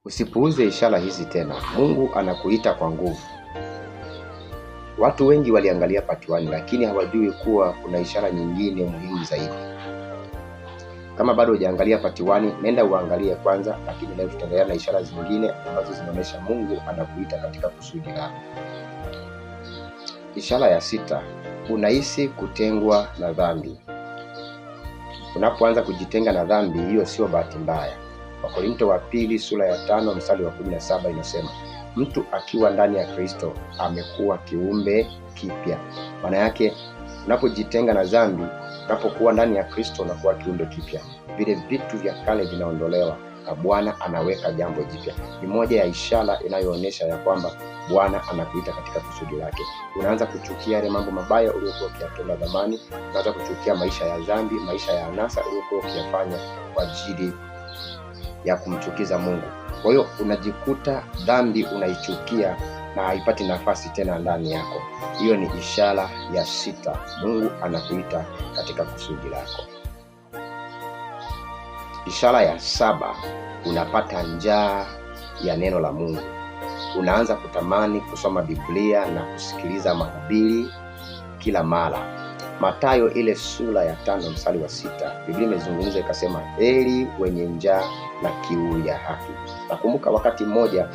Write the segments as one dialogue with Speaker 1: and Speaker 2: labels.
Speaker 1: Usipuuze ishara hizi tena. Mungu anakuita kwa nguvu. Watu wengi waliangalia part 1 lakini hawajui kuwa kuna ishara nyingine muhimu zaidi. Kama bado hujaangalia part 1, nenda uangalie kwanza, lakini leo tutaendelea na ishara zingine ambazo zinaonyesha Mungu anakuita katika kusudi lako. Ishara ya sita, unahisi kutengwa na dhambi. Unapoanza kujitenga na dhambi, hiyo sio bahati mbaya. Wakorinto wa pili sura ya 5 mstari wa 17 inasema, mtu akiwa ndani ya Kristo amekuwa kiumbe kipya. Maana yake unapojitenga na dhambi, unapokuwa ndani ya Kristo unakuwa kiumbe kipya. Vile vitu vya kale vinaondolewa na Bwana anaweka jambo jipya. Ni moja ya ishara inayoonyesha ya kwamba Bwana anakuita katika kusudi lake. Unaanza kuchukia yale mambo mabaya uliyokuwa ukiyatenda zamani, unaanza kuchukia maisha ya dhambi, maisha ya anasa uliyokuwa ukiyafanya kwa ajili ya kumchukiza Mungu. Kwa hiyo unajikuta dhambi unaichukia na haipati nafasi tena ndani yako. Hiyo ni ishara ya sita, Mungu anakuita katika kusudi lako. Ishara ya saba, unapata njaa ya neno la Mungu. Unaanza kutamani kusoma Biblia na kusikiliza mahubiri kila mara. Mathayo ile sura ya 5 mstari wa 6, Biblia imezungumza ikasema, heri wenye njaa na kiu ya haki. Nakumbuka wakati mmoja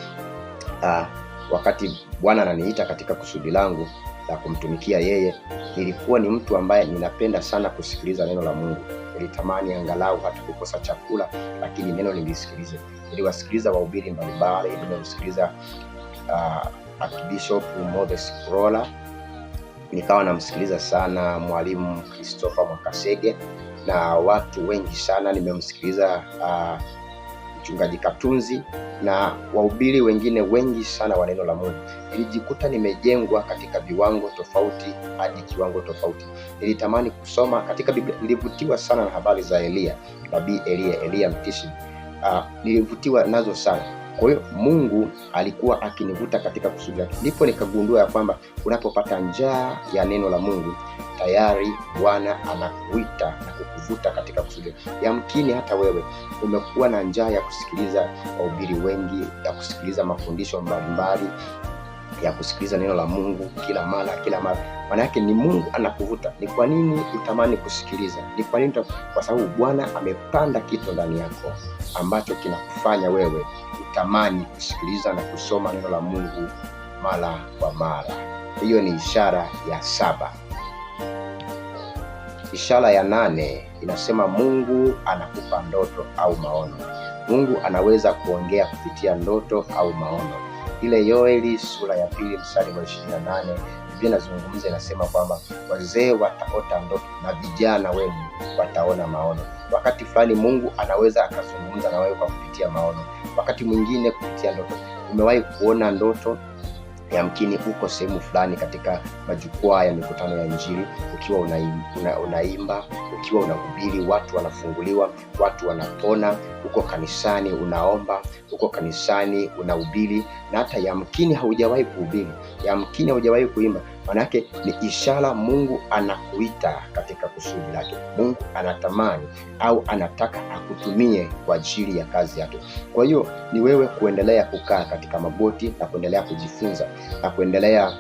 Speaker 1: wakati Bwana ananiita katika kusudi langu la kumtumikia yeye, nilikuwa ni mtu ambaye ninapenda sana kusikiliza neno la Mungu. Nilitamani angalau hata kukosa chakula, lakini neno nilisikilize. Niliwasikiliza wahubiri mbalimbali, nilimsikiliza Archbishop Moses Kulola, nikawa namsikiliza sana Mwalimu Christopher Mwakasege na watu wengi sana. Nimemsikiliza Mchungaji Katunzi na wahubiri wengine wengi sana wa neno la Mungu. Nilijikuta nimejengwa katika viwango tofauti hadi kiwango tofauti. Nilitamani kusoma katika Biblia, nilivutiwa sana na habari za Eliya, nabii Eliya, Eliya mtishi. Nilivutiwa nazo sana. Kwa hiyo Mungu alikuwa akinivuta katika kusudi lake. Ndipo nikagundua ya kwamba unapopata njaa ya neno la Mungu, tayari Bwana anakuita na kukuvuta katika kusudi. Yamkini hata wewe umekuwa na njaa ya kusikiliza wahubiri wengi, ya kusikiliza mafundisho mbalimbali, ya kusikiliza neno la Mungu kila mara kila mara. Maana yake ni Mungu anakuvuta. Ni kwa nini utamani kusikiliza? Ni kwa nini? Kwa sababu Bwana amepanda kitu ndani yako ambacho kinakufanya wewe utamani kusikiliza na kusoma neno la Mungu mara kwa mara. Hiyo ni ishara ya saba. Ishara ya nane inasema Mungu anakupa ndoto au maono. Mungu anaweza kuongea kupitia ndoto au maono. Ile Yoeli sura ya 2 mstari wa 28, Biblia inazungumza inasema kwamba wazee wataota ndoto na vijana wenu wataona maono. Wakati fulani Mungu anaweza akazungumza na wewe kwa kupitia maono, wakati mwingine kupitia ndoto. Umewahi kuona ndoto? Yamkini uko sehemu fulani katika majukwaa ya mikutano ya Injili, ukiwa unaimba, ukiwa unahubiri, watu wanafunguliwa, watu wanapona. Uko kanisani unaomba, uko kanisani unahubiri, na hata yamkini haujawahi kuhubiri, yamkini haujawahi kuimba. Maana yake ni ishara Mungu anakuita katika kusudi lake. Mungu anatamani au anataka akutumie kwa ajili ya kazi yake. Kwa hiyo ni wewe kuendelea kukaa katika magoti na kuendelea kujifunza na kuendelea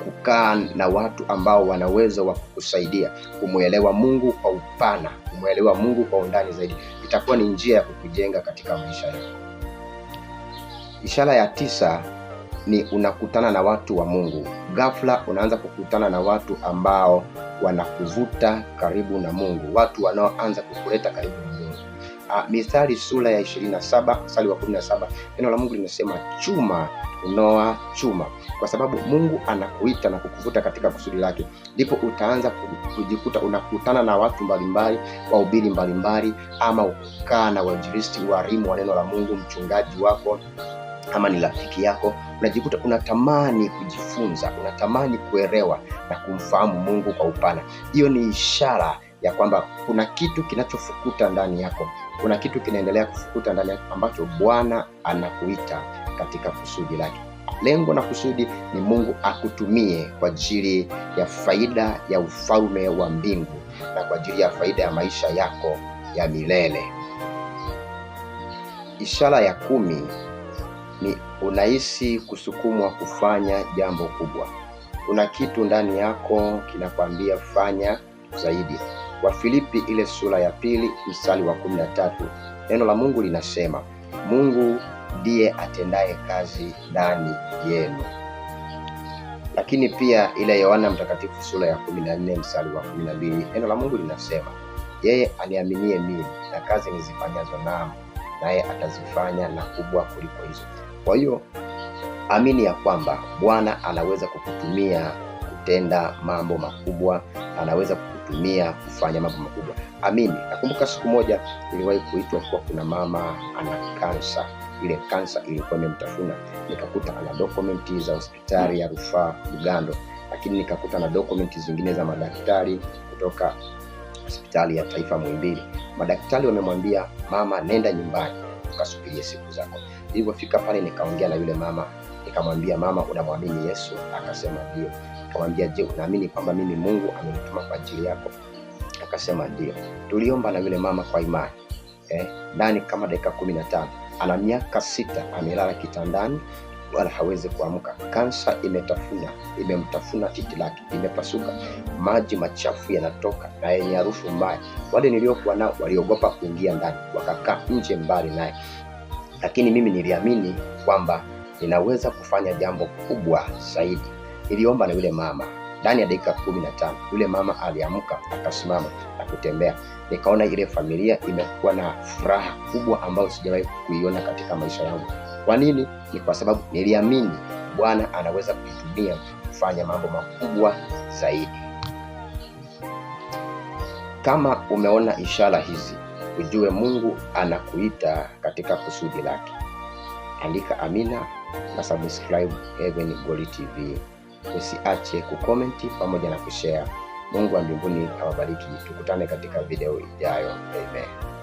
Speaker 1: kukaa na watu ambao wana uwezo wa kukusaidia kumwelewa Mungu kwa upana, kumwelewa Mungu kwa undani zaidi. Itakuwa ni njia ya kukujenga katika maisha yako. Ishara ya tisa ni unakutana na watu wa Mungu. Ghafla unaanza kukutana na watu ambao wanakuvuta karibu na Mungu, watu wanaoanza kukuleta karibu na Mungu. Mithali sura ya 27 mstari wa 17, neno la Mungu linasema chuma hunoa chuma. Kwa sababu Mungu anakuita na kukuvuta katika kusudi lake, ndipo utaanza kujikuta unakutana na watu mbalimbali, wahubiri mbalimbali, ama ukaa na wainjilisti, walimu wa neno la Mungu, mchungaji wako ama ni rafiki yako, unajikuta unatamani kujifunza, unatamani kuelewa na kumfahamu Mungu kwa upana. Hiyo ni ishara ya kwamba kuna kitu kinachofukuta ndani yako, kuna kitu kinaendelea kufukuta ndani yako ambacho Bwana anakuita katika kusudi lake. Lengo na kusudi ni Mungu akutumie kwa ajili ya faida ya ufalme wa mbingu na kwa ajili ya faida ya maisha yako ya milele. Ishara ya 10 ni unahisi kusukumwa kufanya jambo kubwa. Kuna kitu ndani yako kinakwambia fanya zaidi. Wafilipi ile sura ya 2 mstari wa 13, neno la Mungu linasema Mungu ndiye atendaye kazi ndani yenu. Lakini pia ile Yohana Mtakatifu sura ya 14 mstari wa 12, neno la Mungu linasema yeye aniaminie mimi, na kazi nizifanyazo naam, naye atazifanya na kubwa kuliko hizo. Kwa hiyo amini ya kwamba Bwana anaweza kukutumia kutenda mambo makubwa, anaweza kukutumia kufanya mambo makubwa. Amini. Nakumbuka siku moja niliwahi kuitwa kuwa kuna mama ana kansa. Ile kansa ilikuwa imemtafuna, nikakuta ana dokumenti za hospitali ya rufaa Bugando, lakini nikakuta na dokumenti zingine za madaktari kutoka hospitali ya taifa Muhimbili. Madaktari wamemwambia mama, nenda nyumbani ukasubirie siku zako. Nilipofika pale nikaongea na yule mama, nikamwambia mama, unamwamini Yesu? Akasema ndio. Nikamwambia je, unaamini kwamba mimi Mungu amenituma kwa ajili yako? Akasema ndio. Tuliomba na yule mama kwa imani ndani kama dakika 15, ana miaka 6 amelala kitandani wala hawezi kuamka. Kansa imemtafuna titi lake, imepasuka, maji machafu yanatoka na yenye harufu mbaya. Wale niliokuwa nao waliogopa kuingia ndani, wakakaa nje mbali naye, lakini mimi niliamini kwamba ninaweza kufanya jambo kubwa zaidi. Niliomba na yule mama, ndani ya dakika 15 yule mama aliamka akasimama na kutembea. Nikaona ile familia imekuwa na furaha kubwa ambayo sijawahi kuiona katika maisha yangu. Kwa nini? Ni kwa sababu niliamini Bwana anaweza kuitumia kufanya mambo makubwa zaidi. Kama umeona ishara hizi, ujue Mungu anakuita katika kusudi lake. Andika amina na subscribe Heaven Glory TV. Usiache kukomenti pamoja na kushare. Mungu wa mbinguni awabariki. Tukutane katika video ijayo. Amen.